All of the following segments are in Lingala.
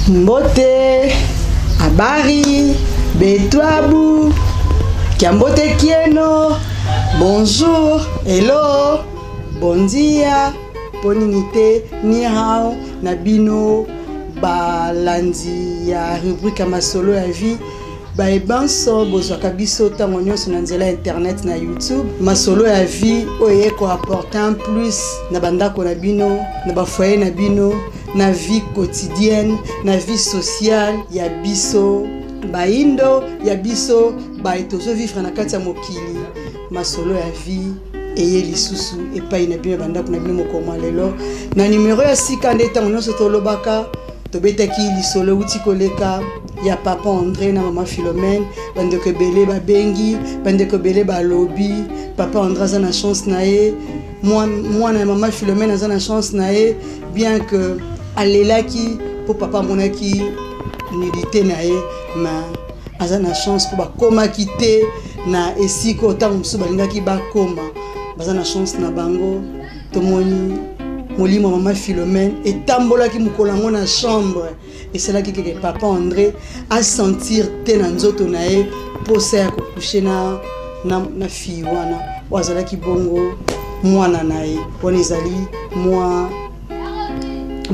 Mbote, habari, betwabu, kiambote kieno, bonjour, hello, bon dia, mpo nini te, ni hao na bino balandi ya rubrique ya masolo ya vie. Baye banso bozwaka biso ntango nyonso na nzela ya internet na YouTube, masolo ya vie oyo eye ko apporter un plus na bandako na bino, na ba foyer na bino, na vie quotidienne, na vie sociale ya biso bayindo, ya biso baye tozo vivre na kati ya mokili. Masolo ya vie eye lisusu epai na bino, bandako na bino mokolo mwa lelo na numero ya sika. Nde ntango nyonso tolobaka, tobetaki lisolo euti koleka ya papa André na mama Philomène. Bandeko ebele babengi, bandeko ebele balobi papa André aza na chance na ye, mwana ya mama Philomène aza na chance na ye, bien que alelaki mpo papa amonaki nudité na ye, mais aza na chance mpo bakomaki te na esika oyo ntango mosusu balingaki bakoma. Baza na chance na bango. Tomoni molimo ya mama Philomène etambolaki mokolo yango na chambre, esalaki keke papa André asentir te na nzoto na ye mposa ya kokushe na fille wana oyo azalaki bongo mwana na ye. Wana ezali mwa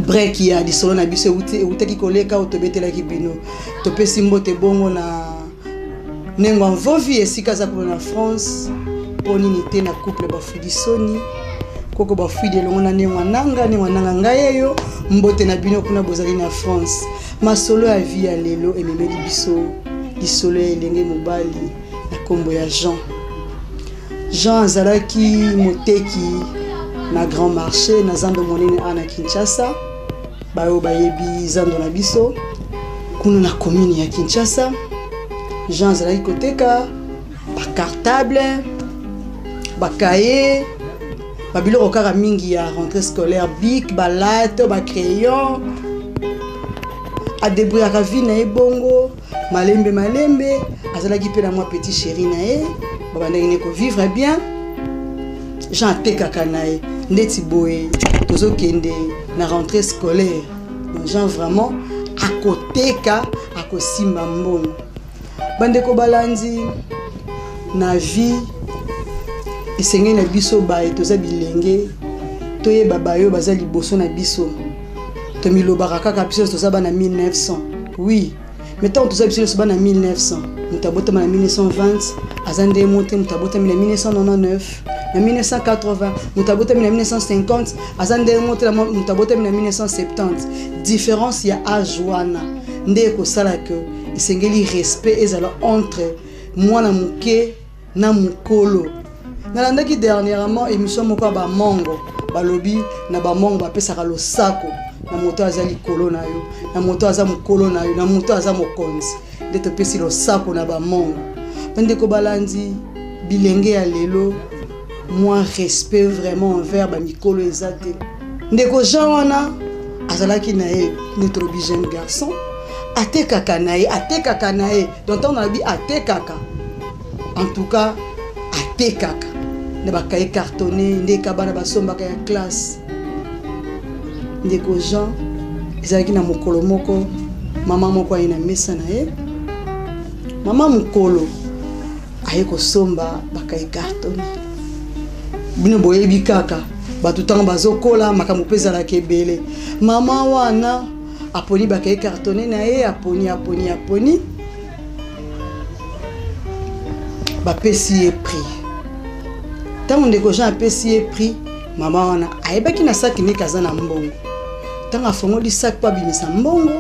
break ya lisolo na biso ewutaki koleka oyo tobetelaki bino. Topesi mbote bongo na Nengo Mvovi esika aza kuna na France, mpo nini te na couple Bafudi Soni koko Bafudi elongo na Nengo Nanga, Nengo Nanga ngai eyo mbote na bino kuna bozali na France. Masolo ya vie ya lelo ememeli biso lisolo ya elenge mobali na nkombo ya Jean. Jean azalaki moteki na grand marché na zando monene a na Kinshasa. Bayo bayebi zando na biso kuna na commune ya Kinshasa. Jean azalaki koteka bacartable, bakaye, babiloko kaka mingi ya rentrée scolaire, bic, balate, bacrayon. Adébrouillaka vie na ye bongo malembe malembe. Azalaki mpe na mwa petit chéri na ye, babandaki ne kovivre bien. Jean atekaka na ye ndeti boye, tozokende na rentrée scolaire, donc Jean vraiment akoteka, akosimba mbongo. Bandeko balandi, na vie esengeli na biso baye toza bilenge toyeba bayo baza liboso na biso. Tomilobaka kaka biso toza bana 1900, oui, mais ntango toza biso nyonso bana 1900, moto abotama na 1920 aza nde mo te, moto abotami na 1999, na 1980, moto abotami na 1950 aza nde mo te, moto abotami na 1970. Différence ya age wana nde ekosala ke esengeli respect ezala entre mwana moke na mokolo. Nalandaki dernièrement émission moko ya bamongo, balobi na bamongo bapesaka losako na moto aza likolo na yo, na moto aza mokolo na yo, na moto aza mokonzi. Nde topesi losako na bamongo. Bandeko balandi, bilenge ya lelo, mwa respect vraiment envers bamikolo eza te. Ndeko Jean wana azalaki na ye nde tolobi jeune garçon, atekaka na ye, atekaka na ye. Donc ntango nalobi atekaka, en tout cas atekaka na bakaye cartonné nde ka bana basombaka ya classe. Ndeko Jean, ezalaki na mokolo moko, mama moko aye na mesa na ye, mama mokolo aye kosomba bakaye cartonné. Bino boyebi kaka bato ntango bazokola, makambo mpe ezalaka ebele. Mama wana aponi bakaye cartonné na ye, aponi, aponi, aponi, bapesi ye prix. Ntango ndeko Jean apesi ye prix, mama wana ayebaki na saki ndenge aza na mbongo. Ntango afongoli saki mpo abimisa mbongo,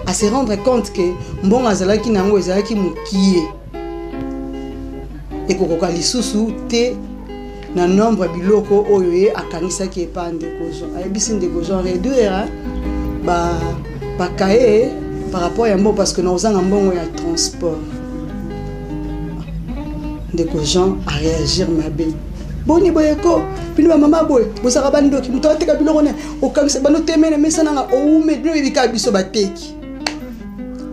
ase rendre compte ke mbongo azalaki na yango ezalaki mokie, ekokoka lisusu te na nombre ya biloko oyo ye akangisaki epa ndeko Jean. Ayebisi ndeko Jean: réduire bakaye par rapport ya mbongo, parce que nakozanga mbongo ya transport. Ndeko Jean aréagir mabe: boni boyeko bino bamama boye bozalaka bandoki, moto ateka biloko ne okangisa bano teme na mesa nanga oume. Bino yebi kaka biso bateki,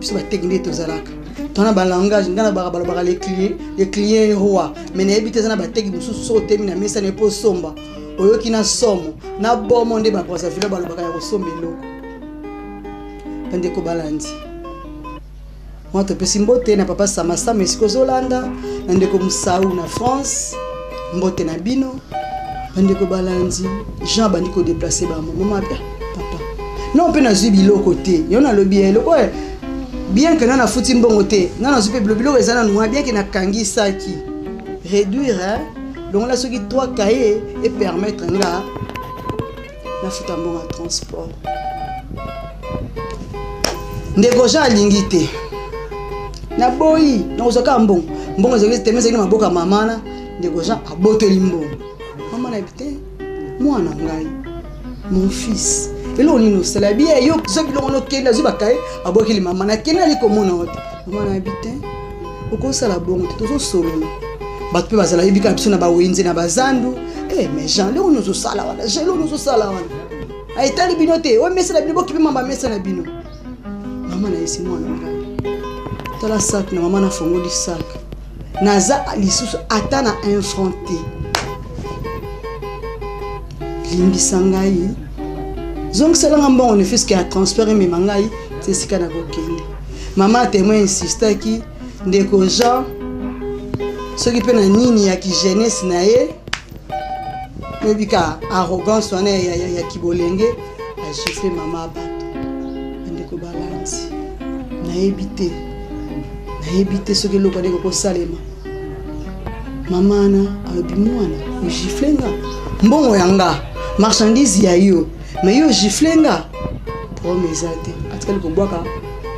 biso bateki nde tozalaka tona balangage. Ngai na baka balobaka le client roi, mais nayebi te, eza na bateki mosusu soki otemi na mesa na ye mpo osomba, oyoki na somo na bomo nde baBrazzaville balobaka ya kosomba eloko. Bandeko balandi, mwa topesi mbote na papa Samasama esika ozolanda, na ndeko Musau na France, mbote na bino. Bandeko balandi, Jean abandi kodeplace bango. Mama abia papa, non mpe nazwi biloko te. Yo nalobi ya eloko oyo, bien que na nafuti mbongo te, nga nazwi mpe biloko eza nanu wana, bien que nakangisaki réduire, hein? Longola soki 3 cahiers et permettre nga nafuta mbongo ya transport. Ndeko Jean alingi te, naboyi, nakozwa kaka mbongo. Mbongo ezalaki teme, ezalaki na maboko ya mama na ndeko Jean abotoli mbongo. Mama na yebi te, mwana ngai, mon fils, eloko nini osala? Biye yo zwa biloko nokende. Azwi bakaye, abwakeli mama. Nakende, ali komona yo te. Mama na yebi te, okosala bongo te, tozosolola. Bato mpe bazala yebi kaka biso na bawenze na bazandu. Eh, mais Jean, eloko nini ozosala wana? Jean, eloko nini ozosala wana? Etali bino te, oyo mesa na bino, bokipe mamba mesa na bino. Mama nayesi mwana ngai, tala sak na mama, nafongoli sak, naza lisusu ata na un franc te. Limbisa ngai, zongiselanga mbongo ne fiske ya transport emema ngai ti esika nakokende. Mama témoin insistaki ndeko Jean, soki mpe na nini ya kijeunesse na ye, oyebi ka arrogance wana ya kibolenge, agifle mama ya bato. Bandeko balandi, nayebi te, nayebi te soki eloko ndenge kosalema. Mama wana alobi, mwana, ogifle nga, mbongo ya nga, marchandise ya yo, mais yo ogifle nga, problème eza te. Atikali kobwaka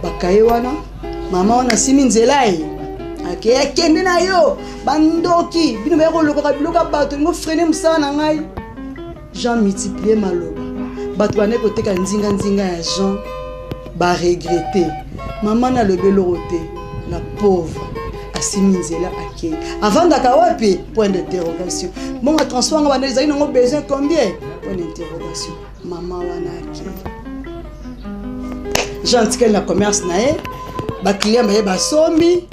bakaye wana. Mama wana asimi nzela ye, ake, akende na yo. Bandoki bino, baya kolokaka biloko ya bato, lingo freine mosala na ngai. Jean multiplie maloba, bato bandaki koteka nzinga nzinga ya Jean baregrete. Mama nalobi eloko te, la pauvre asimi nzela, akei. Avandaka wapi? Point d'interrogation. Bongo transport ngo banda ezali nango besoin combien? Point d'interrogation. Mama wana akei, Jean atikali na commerce na ye, baclient baye, basombi.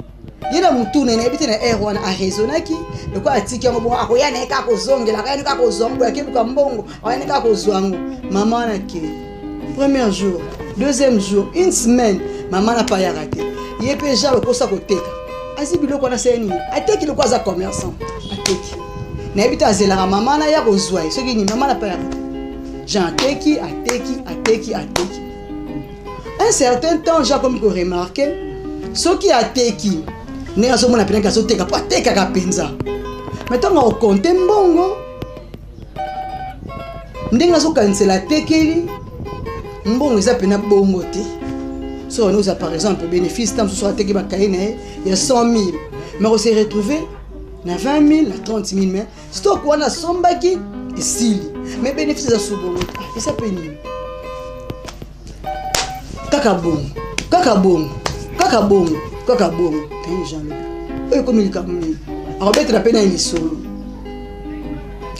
Ye na mutu na ye, nayebi te na aire wana araisonnaki lokola atiki yango bongo, akoya na ye kaka kozongela, akoya kaka kozwa yango boye, akeluka mbongo, akoya kaka kozwa yango. Mama wana akei premier jour, deuxième jour, une semaine, mama na payaka te. Ye mpe Jean lokosa koteka, azwi biloko wana, asali nini? Ateki. Lokola aza commerçant, ateki. Nayebi te azelaka mama na ya kozwa ye soki nini. Mama na payaka te. Jean ateki, ateki, ateki, ateki. Un certain temps, Jean akomi koremarke, soki ateki, ndenge azomona mpenaki azoteka, mpo atekaka mpenza, me ntango akokonte mbongo, ndenge azokanisela atekeli, mbongo eza mpena bongo te. So wana oza par exemple bénéfice, ntango mosusu ateki bakaye na ye ya 100 000, mais kose retrouver na 20 000, na 30 000, mais stock wana asombaki esili, mais bénéfice eza su bongo te. Eza mpe nini? Kaka bongo, kaka bongo, kaka bongo, kaka bongo. Jean oyo ekomi likambo nini? Akobetela mpe na ye lisolo,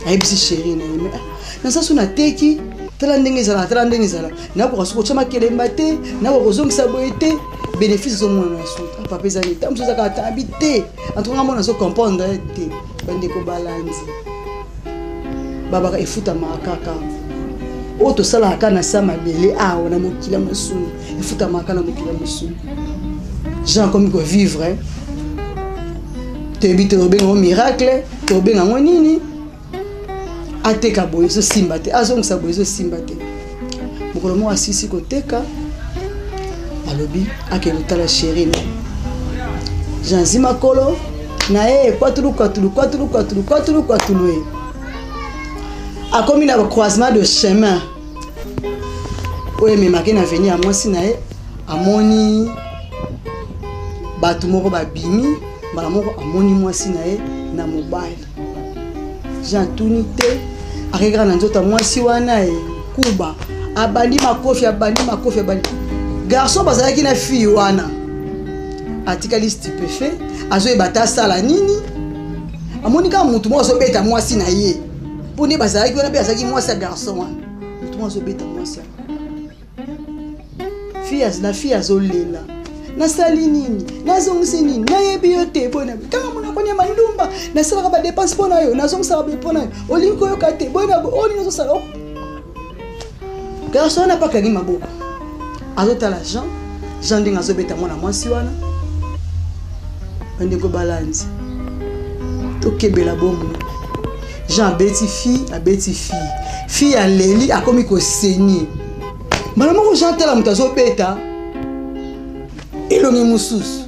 ayebisi chéri na ye, mais naza so nateki, tala ndenge ezala, tala ndenge ezala, nakoka soki kotya makelemba te, nakoka kozongisa boye te, bénéfice ezomona na suka. Papa, eza nini? Ta mosusu ezaka atabi te. En tout cas, nga mona azocomprendre te. Bandeko balandi, babaka efutamaka kaka oyo tosalaka kaka na sa mabele awa na mokili ya mosuni, efutamaka na mokili ya mosuni. Jean akomi kovivre, toyebi te tobenga yango miracle, tobenga yango nini. Ateka boye, ezosimba te, azongisa boye, ezosimba te. Mokolo moko asisi koteka, alobi akende kotala chéri na Jean Zimakolo na ye. Kwatulu kwatulu kwatulu kwatulu kwatulu kwatulu ye, akomi na croisement de chemin oyo ememaki na avenue ya mwasi na ye. Amoni bato moko babimi mbala moko, amoni mwasi na ye na mobali. Jean atuni te, akei kaka na nzoto ya mwasi wana. E kuba, abandi makofi, abandi makofi, abandi. Garçon bazalaki na fille wana atikali stupéfait, azoyeba ata asala nini. Amoni kaka motu moko azobeta mwasi na ye, mpo nde bazalaki wana mpe azalaki mwasi ya garçon wana. Motu moko azobeta mwasi ya fille, la fille azolela: "Nasali nini? Nazongisi nini? Nayebi yo te." Boye kanga monoko nyama ndumba, nasalaka badepense mpo na yo, nazongisaka boye mpo na yo, olingi koyoka te. Boye na oyo nini ozosala? Garçon wana mpe akangi maboko. Azotala Jean, Jean ndenge azobeta mwana mwasi wana. Bandeko balandi, tokebela bomoi. Jean abeti fille, abeti fille. Fille aleli, akomi kosenye. Mbala moko Jean tala moto azobeta elongi mosusu.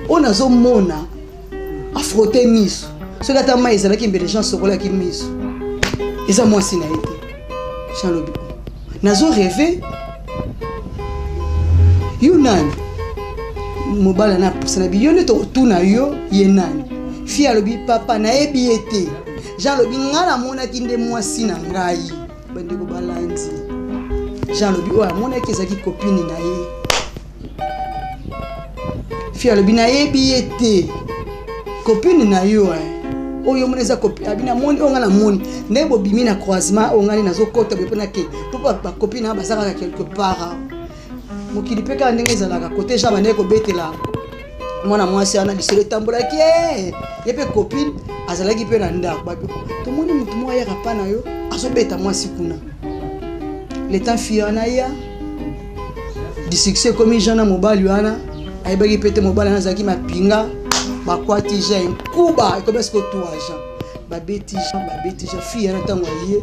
Oyo nazomona afrote miso. Soki ata mai ezalaki mbele Jean asokolaki miso. Eza mwasi na ye te. Jean alobi, nazo rêve yo nani? Mobali na apusana bi yo nde tokotuna yo ye nani? Fille alobi papa nayebi ye te. Jean alobi nga namonaki nde mwasi na ngai. Bandeko balandi, Jean alobi oyo amonaki ezalaki copine na ye. Fille alobi nayebi ye te, copine na yo eh. Oyo omoni eza copine abi namoni oyo nga namoni ndenge bobimi na croisement oyo nga nde nazokota boye mpo nake mpo bacopine na baza kaka quelque part awa. Mokili mpe kaka ndenge ezalaka kote Jean bandeki kobetela mwana mwasi wana lisolo etambolaki ye ye mpe copine azalaki mpe na ndako. Babi tomoni motu moko ayaka pa na yo azobeta mwasi kuna. Le temps fille wana ya du succès ekomi Jean na mobali wana ayebaki mpe te mobali wana azalaki mapinga bakwati Jean nkuba ekomi sikoyo tour ya Jean. Babeti Jean, babeti Jean. Fille wana ntango aye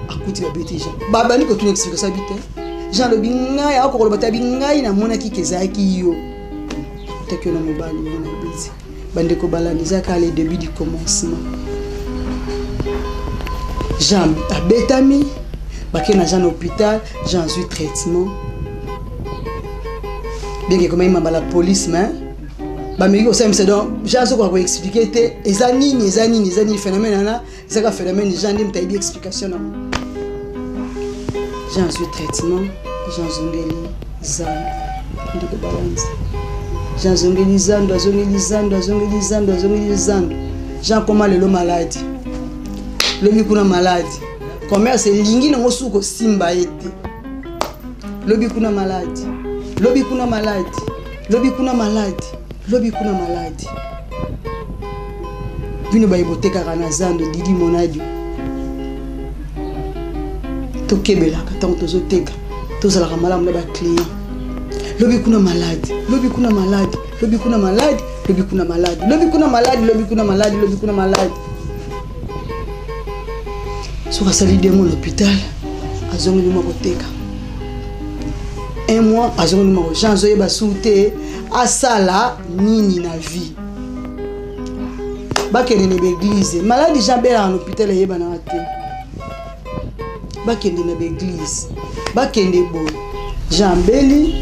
akuti babeti Jean, babandi kotuna explication abi te. Jean alobi ngai akokoloba te, abi ngai namonaki ke ezalaki yo akutaki yo na mobali wana abeti. Bandeko balandi, eza kaka le début du commencement. Jean abetami, bakei na Jean na hôpital, Jean azwi traitement. Bien que ekomaki mamba la police, mais bameki kosalisa donc Jean azokoka koexplike te eza nini, eza nini, eza nini phénomène wana, eza kaka phénomène Jean nde moto ayebi explication nango. Jean azwi traitement, Jean azongeli zando. Ndeko balandi, Jean azongeli zando, azongeli zando, azongeli zando, azongeli zando. Jean akoma lelo maladi, lobi kuna maladi, commerce elingi nango suku kosimba ye te. Lobi kuna maladi, lobi kuna maladi, lobi kuna maladi, lobi kuna maladi. Bino baye botekaka na zando Didi Monadio, tokebelaka ntango tozoteka, tozalaka malamu na baclient. Lobi kuna maladi, lobi kuna maladi, lobi kuna maladi, lobi kuna maladi, lobi kuna maladi, lobi kuna maladi, lobi kuna maladi. Soki asali 2 mois na hôpital, azongeli mwa koteka. 1 mois azongeli mwa Jean azoyeba su te asala nini na vie. Bakende na baeglise, maladi Jean abelaka na hôpital eyebanaka te. Bakende na baeglise, bakende boye. Jean abeli,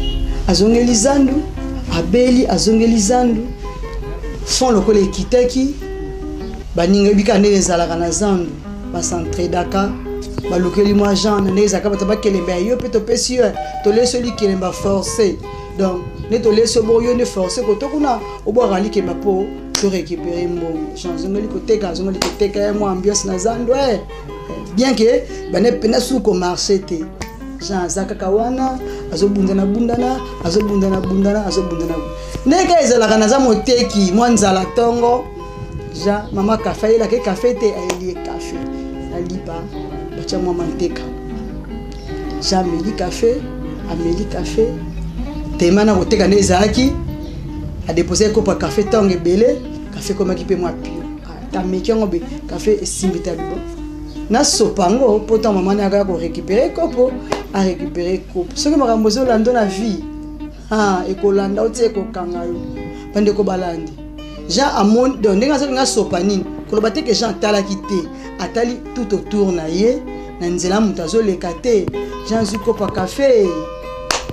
azongeli zandu, abeli, azongeli zandu. Fond lokola ekitaki, baninga bika ndenge ezalaka na zandu, basentredaka, balukeli mwa Jean na ndenge ezalaka bato bakelemba ya yo mpe topesi yo, tolesi yo likelemba forcé. Donc nde tolesi yo bongo yo nde forcé koto kuna obwaka likemba mpo to récupérer mbongo. Jean azongeli koteka, azongeli koteka ya mwa ambiance na zandu, eh. Bien que bane pena su ko marché te. Jean aza kaka wana, azobundana bundana, azobundana bundana, azobundana. Ndenge ezalaka naza moteki, mwa nzala tongo. Jean, mama café, ayelaka café te, ayelie café. Alipa, batia mwa manteka. Jean ameli café, ameli café. Tema na koteka nde ezalaki, adepose kopa café ntango ebele, café ekomaki mpe mwa pio. Tameki yango be café esimbi te bibo. Nasopa yango mpo ntango mama na ye akaya korécupérer kopo, arécupérer kopo. Soki makambo ezolanda na vie, ha, ekolanda oti ekokanga yo. Bandeko balandi, Jean amoni, donc ndenge azolinga asopa nini, koloba te ke Jean atalaki te, atali tout autour na ye, na nzela moto azoleka te. Jean azwi kopa café,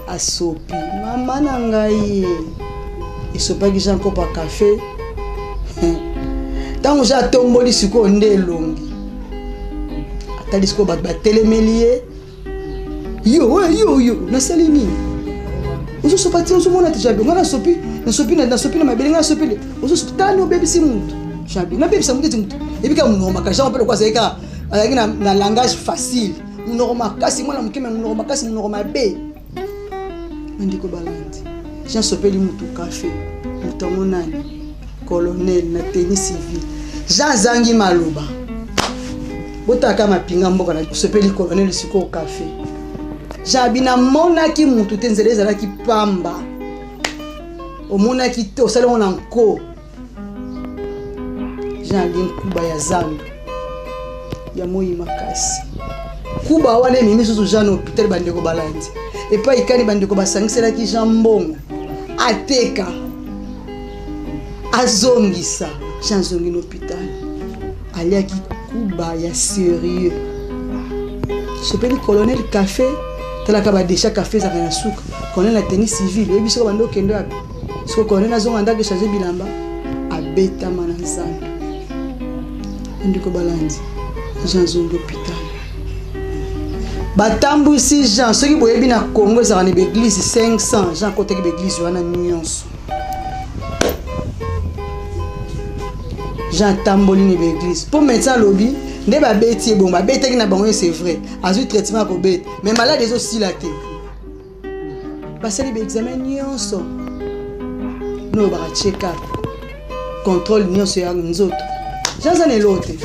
asopi. Mama na ngai esopaki Jean kopa café. Ntango Jean atomboli sikoyo nde elongi, atali sikoyo bato batelemeli ye. Yo, oyo, yo, yo, nasali nini? Ozosopa ti, ozomona te Jabi, nga nasopi, nasopi na, nasopi na mabele, nga nasopi le. Ozosopa, tani obebisi mutu. Jabi, nabebisa mutu eti mutu. Ebika munoko makasi, Jean mpe lokola azalaki kaka, azalaki na, na langage facile. Munoko makasi, mwana moke, mais munoko makasi, munoko mabe. Bandeko balandi, Jean sopeli mutu café, mutu yango nani? Colonel na tenue civile. Jean azangi maloba. Botaka mapinga mboka na sopeli colonel sikoyo café. Jean abi namonaki mutu te, nzela ezalaki pamba, omonaki te, osali yango na nko. Jean ali nkuba ya zando ya moi makasi. Kuba wana ememi susu Jean na hôpital. Bandeko balandi epai kani bandeko basangiselaki Jean mbongo ateka azongisa. Jean azongi na hôpital, aliaki kuba ya sérieux. Sopeli colonel café, talaka badesha café ezalaka na suka. Colonel na tenue civile, oyebi soko bando okende wapi? Soko colonel azonga ndako, echange bilamba, abetama na zando. Bandeko balandi, Jean azongi hôpital, batambwisi Jean. Soki boyebi, na Congo ezalaka na baeglise 500. Jean akotaki baeglise wana nyonso. Jean atamboli na baeglise mpo médecin alobi nde babeti ye bongo. Babetaki na bango ye, c'est vrai, azwi traitement ya kobeta, mais malade ezosila te. Basali baexamen nyonso noyo baka check up, contrôle nyonso ya nzoto. Jean aza na eloko te.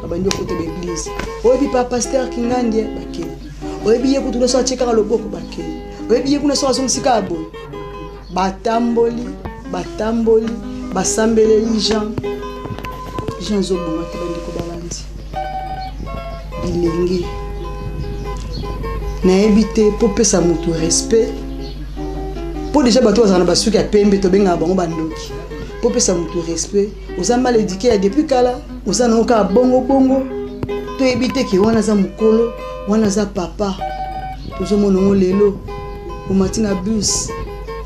Babandi okota baeglise. Oyebi pa pasteur Kingandi, bakei. Oyebi ye kutu nyonso, atie kaka loboko, bakei. Oyebi ye kuna, so azongisi kaka boye. Batamboli, batamboli, basambeleli Jean. Jean azobonga te. Bandeko balandi, bilenge, nayebi te mpo pesa motu respect, mpo deja bato bazala na basuki ya pembe, tobengaka bango bandoki. Mpo pesa motu respect, oza mal éduqué ya depuis kala, oza nango kaka bongo bongo. Toyebi te ke wana aza mokolo, wana aza papa. Tozomona yango lelo, omati na bus,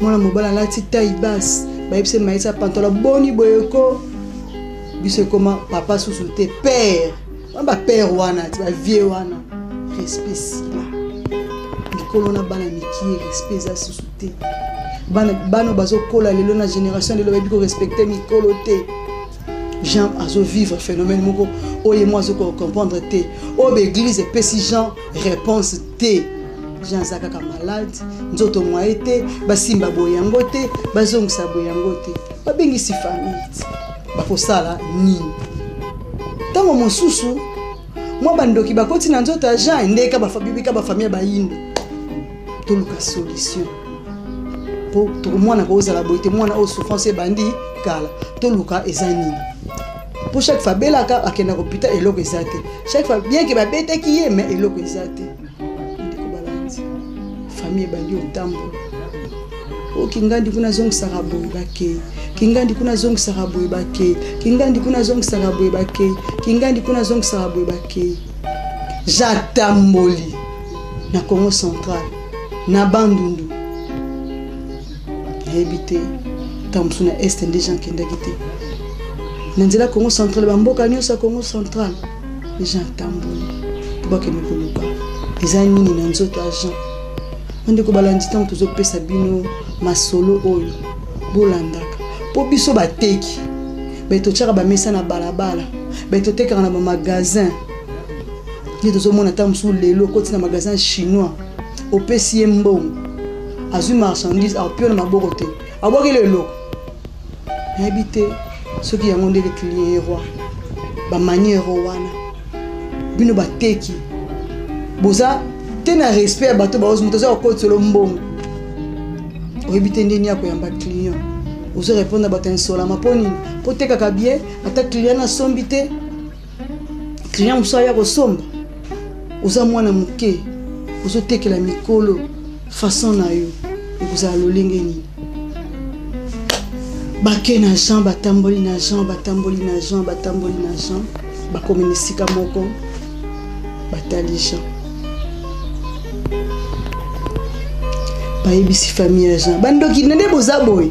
mwana mobali alati taille basse, bayebisi mayisa pantalon boni boyeko. Biso ekoma papa susu te, père wana, bapère wana ti bavie wana, respect sila. Mikolo na bana mikie, respect eza susu te. Bana, bana bazokola lelo na génération lelo, bayebi korespecte mikolo te. Jean azovivre phénomène moko oyo ye mo azokocomprendre te, oyo baeglise epesi Jean réponse te. Jean aza kaka malade, nzoto mwaye te, basimba boye yango te, bazongisa boye yango te. Babengisi famille ti bakosala nini? Ntango mosusu mwa bandoki bakoti na nzoto ya Jean, ndeka bibika bafamille ya bayindo. Toluka solution mpo mwana kozala boye te. Mwana oyo souffrance ebandi kala, toluka eza nini, mpo chaque fois abelaka, akenda kopita, eloko eza te. Chaque fois, bien ke babetaki ye, mais eloko eza te. Ndeko balandi, famille ebandi otambola. O Kingandi kuna azongisaka boye, bakei. Kingandi kuna azongisaka boye, bakei. Kingandi kuna azongisaka boye, bakei. Kingandi kuna azongisaka boye, bakei. Jatamboli na Congo Central, na Bandundu, nayebi te, ntango mosusu na Este nde Jean akendaki te. Na nzela Congo Central, bamboka nyonso ya Congo Central, Jean atamboli mpo bakende koluka eza nini na nzoto ya Jean. Bandeko balandi, ntango tozopesa bino masolo oyo, bolandaka, mpo biso bateki baye totiaka bamesa na balabala, baye totekaka na bamagasin nde tozomona. Ntango mosusu lelo okoti na magasin chinois, opesi ye mbongo, azwi marchandise, apio na maboko te, abwakeli eloko. Nayebi te soki yango nde le client roi. Bamaniere wana, bino bateki boza te na respect ya bato. Baozi moto aza kokotiselo mbongo, oyebi te ndeni ya koyamba client, ozo répondre bato insolama. Mpo nini? Mpo tekaka bien, ata client nasombi te, client mosusu aya kosomba. Oza mwana moke, ozotekela mikolo, façon na yo ekozala lolenge nini? Bake na Jean, batamboli na Jean, batamboli na Jean, batamboli na Jean, bakomi na esika moko, batali Jean, bayebisi famille ya Jean: bandoki na nde boza boye,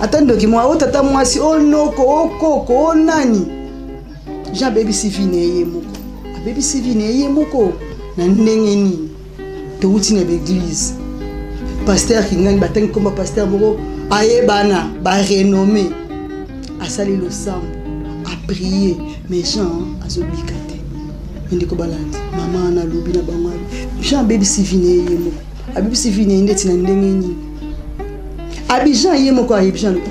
ata ndoki mwa o tata mwasi o noko o koko o nani. Jean abebisi vi na ye moko, abebisi vi na ye moko na ndenge nini? Towuti na baeglise, pasteur Kingani, batangi komba pasteur moko ayebana, barenommé, asali losambo, aprie, mais Jean azobika te. Ndeko balandi, mama wana alobi na bango: Jean abebisi vi na ye moko. Abebisi vi na ye ndeti na ndenge nini? Abi Jean ye moko ayebi. Jean alobi: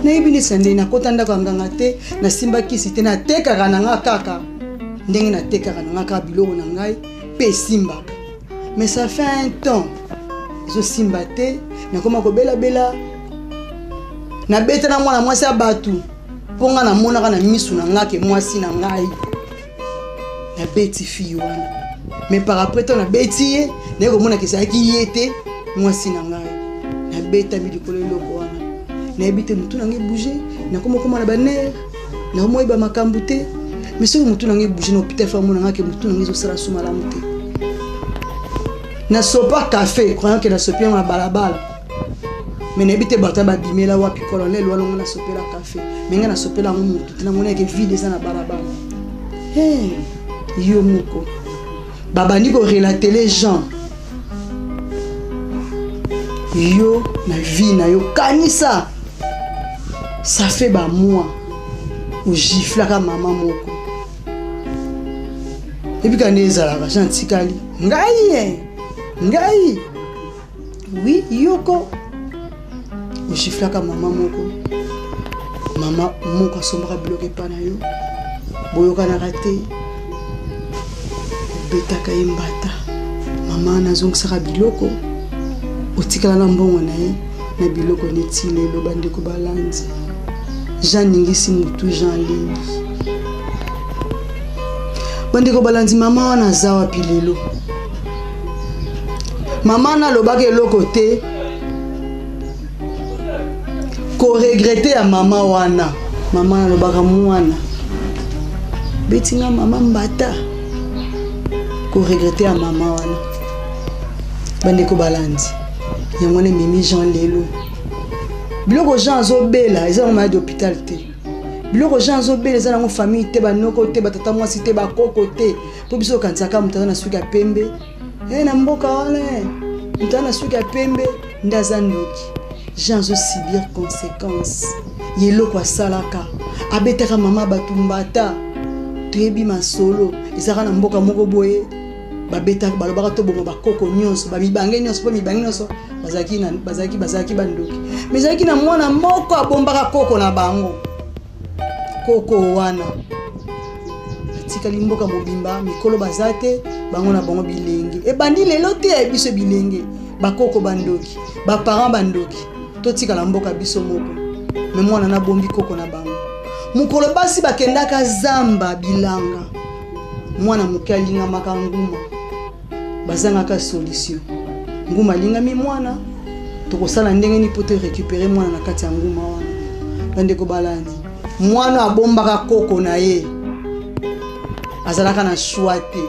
nayebi neti na ndenge nakota ndako ya nganga te, nasimba kisi te, natekaka na nga kaka ndenge natekaka na nga kaka biloko na ngai mpe esimbaka. Mais ça fait un temps ezosimba te, nakoma kobelabela, nabeta na mwana mwasi ya bato mpo ngai namonaka na misu na ngai ke mwasi na ngai nabeti fille wana. Mais par après ntango nabeti ye, naye komonaka ezalaki ye te mwasi na ngai. Nabetami likolo eloko wana, nayebi te, motu na ngai ebouge, nakoma koma na banerf, nakomoyeba makambo te. Mais soki motu na ngai ebouge na hôpital, fa amona ngai ke motu na ngai ezosala so malamu te. Nasopa café, croyant ke nasopi yango na balabala, mais nayebi te bato babimela wapi. Colonel wana ngo nasopela café, mais ngai nasopela yango motu te, namoni yake vide eza na balabala. Hey, yo moko babandi korelater les gens yo na vie na yo. Kanisa, ça fait bamois ogiflaka mama moko, ebika nde ezalaka. Jean tikali ngai ye ngai wi yoko ogiflaka mama moko, mama moko asombaka biloko epa na yo, boyokanaka te, obetaka ye mbata, mama nazongisaka biloko, otikala na mbongo na ye na biloko. Neti lelo, bandeko balandi, Jean ningisi mutu, Jean alengi. Bandeko balandi, mama wana aza wapi lelo? Mama wana alobaka eloko te. Koregretter ya mama wana, mama alobaka mwana betinga mama mbata. Koregretter ya mama wana, bandeko balandi, yango wana ememi Jean lelo. Biloko Jean azobela eza nango maladi hôpital te, biloko Jean azobela eza nango famille te, banoko te, batata mwasi te, bakoko te. Mpo biso okanisaka moto aza na suki ya pembe e na mboka wana, moto aza na suki ya pembe nde aza ndoki. Jean azosubir conséquence ye eloko asalaka, abetaka mama bato mbata. Toyebi masolo ezalaka na mboka moko boye, babetaka, balobaka toboma bakoko nyonso, bamibange nyonso, mpo mibange nyonso bazalaki bandoki. Mais ezalaki na mwana moko abombaka koko na bango. Koko wana atikali mboka mobimba, mikolo baza te, bango na bango bilenge. Ebandi lelo te ya biso bilenge, bakoko bandoki, baparent bandoki, totikala mboka biso moko. Me mwana nabombi koko na bango. Mokolo basi bakendaka zamba bilanga, mwana moke alingamaka nguma, bazangaka solution. Nguma alingami mwana, tokosala ndenge nini mpo to récupérer mwana na kati ya nguma wana? Bandeko balandi, mwana abombaka koko na ye, azalaka na choix te.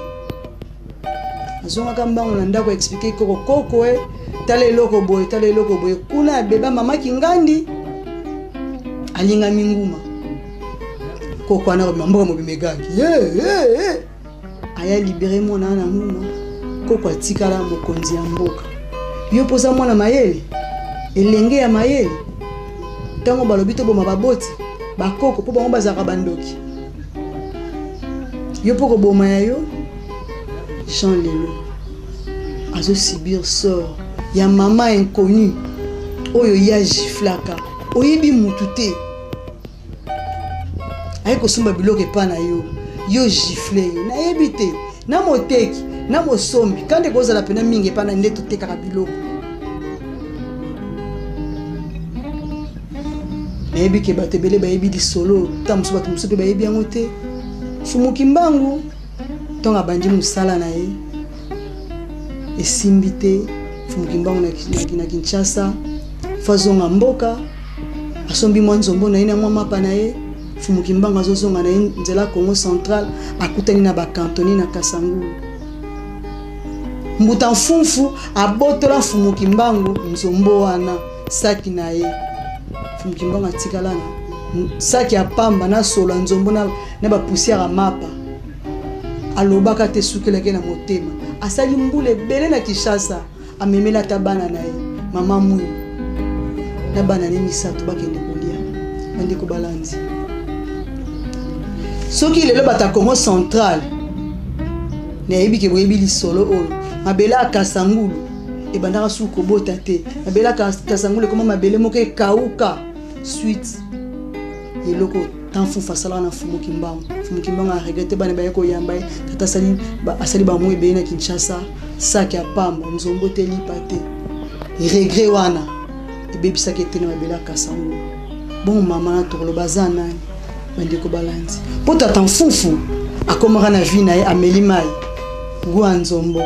Azongaka mbango na ndako, expliquer koko: "Koko e, tala eloko boye, tala eloko boye kuna ya beba, mama kingandi alingami nguma." Koko wana kobima, mboka mobima egangi ye, ye, ye. Aya libérer mwana wana nguma. Koko atikala mokonzi ya mboka. Yo mpoza mwana mayele, elenge ya mayele, ntango balobi toboma baboti, bakoko, mpo bango bazalaka bandoki, yo mpo koboma ya yo. Jean lelo azosubir sort ya mama inconnu oyo ye agiflaka. Oyebi mutu te, aye kosomba biloko epa na yo, yo gifle ye. Nayebi te na moteki na mosombi kande kozala mpena mingi epa na nde totekaka biloko. Nayebi ke bato ebele bayebi lisolo, ta mosusu bato mosusu mpe bayebi yango te. Fumuki mbangu, ntongo abandi mosala na ye, esimbi te. Fumuki mbangu na Kinshasa, fo azonga mboka, asombi mwa nzombo na ye na mwa mapa na ye. Fumuki mbangu azozonga na ye nzela Congo Central, akutani na bakantoni na Kasangulu. Mbuta Mfumfu abotola Fumuki mbangu nzombo wana, saki na ye. Fumuki mbangu atikala na saki ya pamba, na solo ya nzombo na bapoussière ya mapa. Alobaka te, sukelaki na motema. Asali mbula ebele na Kinshasa, amemeli ata bana na ye, mama mwilu na bana ne misato, bakende kolia. Bandeko balandi, soki lelo bato ya Congo Central, nayebi ke boyebi lisolo oyo. Mabele ya Kasangulu ebandaka suku kobota te. Mabele ya Kasangulu ekoma mabele moko ekauka, suite eloko Tanfufu asalaka na Fumu Kimbangu. Fumu Kimbangu aregretter, bana baye koyamba ye. Tata asali bango ebele na Kinshasa. Saki ya pamba, nzombo te, lipa te. Regret wana ebebisaki eteni mabele ya Kasangulu. Bongo mama na tokoloba aza nani? Bandeko balandi. Mpo tata Mfufu akomaka na vie na ye ameli mai gwa nzombo,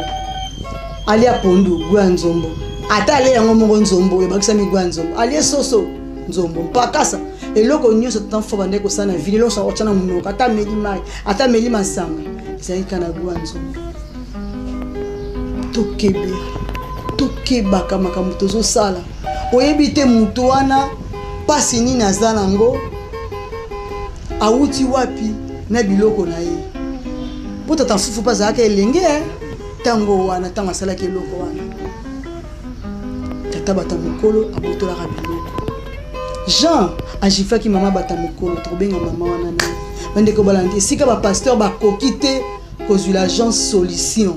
alia pondu gwa nzombo, ata alie yango moko nzombo ebakisami gwa nzombo, alie soso nzombo, mpakasa eloko nyonso tata Mfufu abandaki kosala na vie, eloko otya na monoko, ata ameli mai, ata ameli masanga, ezalaki kaka na gwa nzombo. Tokebela, tokebaka makambo tozosala. Oyebi te moto wana pasi nini aza nango, awuti wapi na biloko na ye. Mpo tata Mfufu mpe azalaka elenge ntango wana, ntango asalaki eloko wana. Tata bata mokolo abotolaka biloko. Jean agiflaki mama bata mokolo, tokobenga mama wana nani? Bandeko balandi, esika ba pasteur bakoki te kozwila Jean solution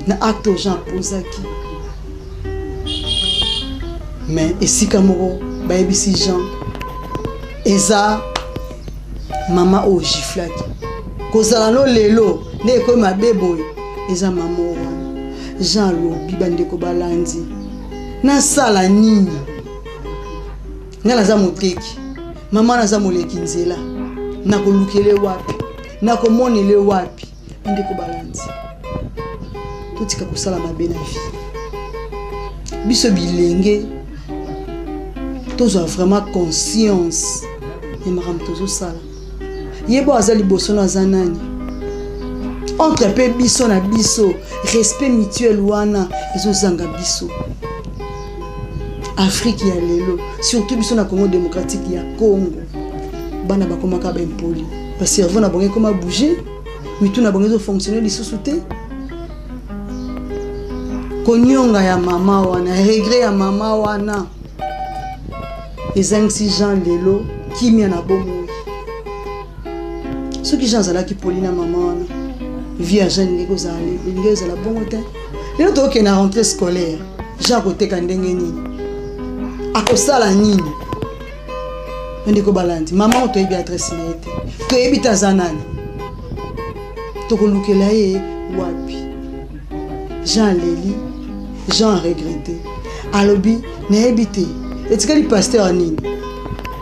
na acte Jean apozaki, mais esika moko bayebisi Jean eza mama oyo giflaki kozala no lelo nde ekomi mabe boye, eza mama oyo wana. Jean alobi, bandeko balandi, nasala nini? Ngai naza moteki, mama naza moleki nzela, nakolukele wapi? Nakomonele wapi? Bandeko balandi, totika kosala mabe na vie. Biso bilenge tozwa vraiment conscience ya makambo tozosala. Yeba aza liboso na aza nani entre mpe biso na biso, respect mutuel wana ezozanga biso. Afrique ya lelo, surtout biso na Congo démocratique ya Congo, bana bakomaka baimpoli, bacerveau na bango ekoma bouger, mitu na bango ezofonctionne lisusu te. Konyonga ya mama wana, regret ya mama wana ezangisi Jean lelo kimia na bomoi. Soki Jean azalaki poli na mama wana, vie ya Jean elingi kozala, elingi ezala bongo te. Lelo tokokende na rentrée scolaire, Jean akoteka ndenge nini? Akosala nini? Bandeko balandi, mama oyo toyebi adresse na ye te, toyebi te aza nani, tokolukela ye wapi? Jean aleli, Jean aregrete, alobi nayebi te etikali pasteur ya nini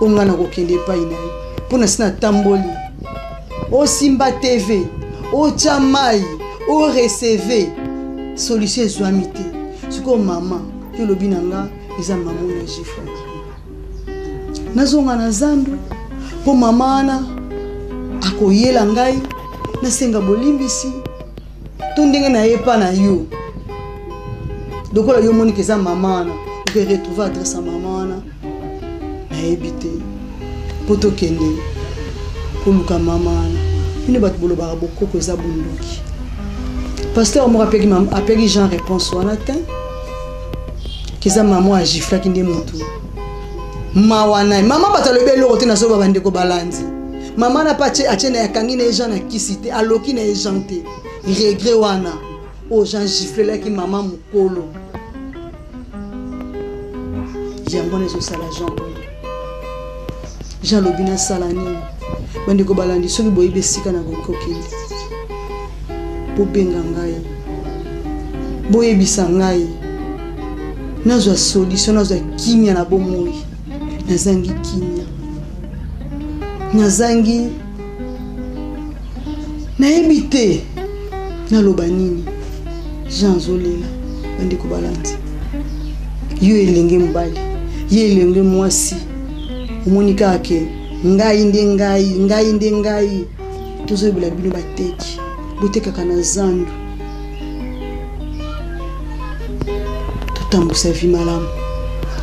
oyo ngai nakokende epai na ye mpo na si natamboli. Osimba TV, otya mai, oreceve, solution ezwami te. Sikoyo mama, yo olobi na nga eza mama oyo na giflaki, nazonga na zandu mpo mama wana akoyela ngai, nasenga bolimbisi to ndenge na ye epa na yo. Lokola yo omoniki eza mama wana, oke retrouve adresse ya mama wana, nayebi te mpo tokende koluka mama wana. Bino bato bolobaka bokoko eza bondoki. Pasteur moko apeki Jean réponse wana te, keza mama agiflaki nde motu mawa na ye. Mama bato alobi eloko te, nazoba bandeko balandi. Mama na pa atie na akangi na ye Jean na kisi te, aloki na ye Jean te. Regret wana oyo Jean giflelaki mama mokolo, yango wana ezosala Jean bongo. Jean alobi nasala nini? Bandeko balandi, soki boyebi esika nakoki kokende, bobenga ngai, boyebisa ngai, nazwa solution, nazwa kimia na bomoi. Nazangi kimia, nazangi, nayebi te naloba nini. Jean azolela. Bandeko balandi, yo elenge mobali, ye elenge mwasi, omoni kaka ke ngai nde ngai, ngai nde ngai. Tozoyebela bino bateki, botekaka na zandu, totambusa vie malamu,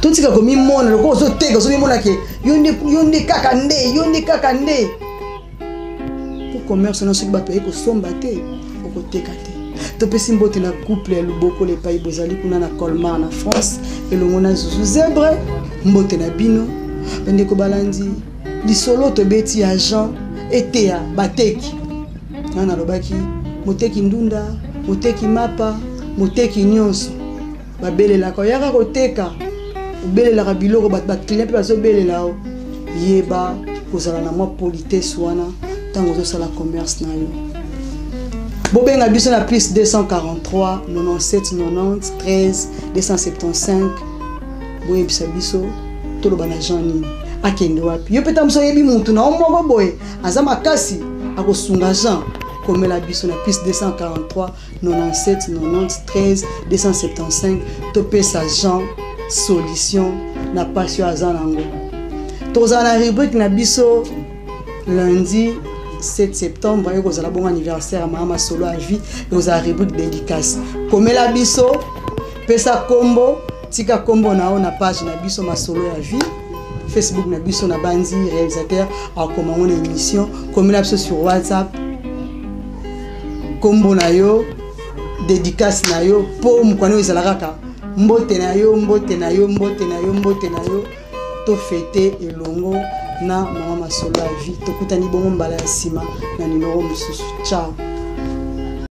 totika komimona lokola ozoteka, ozomimona ke yo nde kaka nde, yo nde kaka nde. Po commerce na soki bato baye kosomba te, okoteka te. Topesi mbote na couple ya Lubokolo epai bozali kuna na Colmar na France, elongo na Zuzu Zebre, mbote na bino. Bandeko balandi, lisolo tobeti ya Jean eteya bateki. Nga nalobaki moteki ndunda, moteki mapa, moteki nyonso babelelaka, oyaka koteka, obelelaka biloko, bato ba client mpe bazobelela yo. Yeba kozala na mwa politesse wana ntango ozosala commerce na yo. Bobenga biso na plus 243 97 90 13 275. Boyebisa biso toloba na Jean nini, akende wapi. Yo mpe ta mosu oyebi mutu na yo moko boye aza makasi akosunga Jean, komela biso na plus 243 97 90 13 275. Topesa Jean solution na pasi oyo aza nango. Tozala na rubrique na biso lundi 7 septembre, ekozala bongo anniversaire ya Mama Masolo ya Vie. Ekozala rubrique dédicace. Komela biso, pesa kombo, tika kombo na yo na page na biso Masolo ya Vie, Facebook na biso. Na bandi réalisateur akoma ngo na émission. Komela biso sur WhatsApp kombo na yo, dédicace na yo, mpo mokwana oyo ezala kaka mbote na yo, mbote na yo, mbote na yo, mbote na yo. Tofete elongo na Mama Masolo ya Vie. Tokutani bongo mbala ya nsima na numero mosusu. Ciao.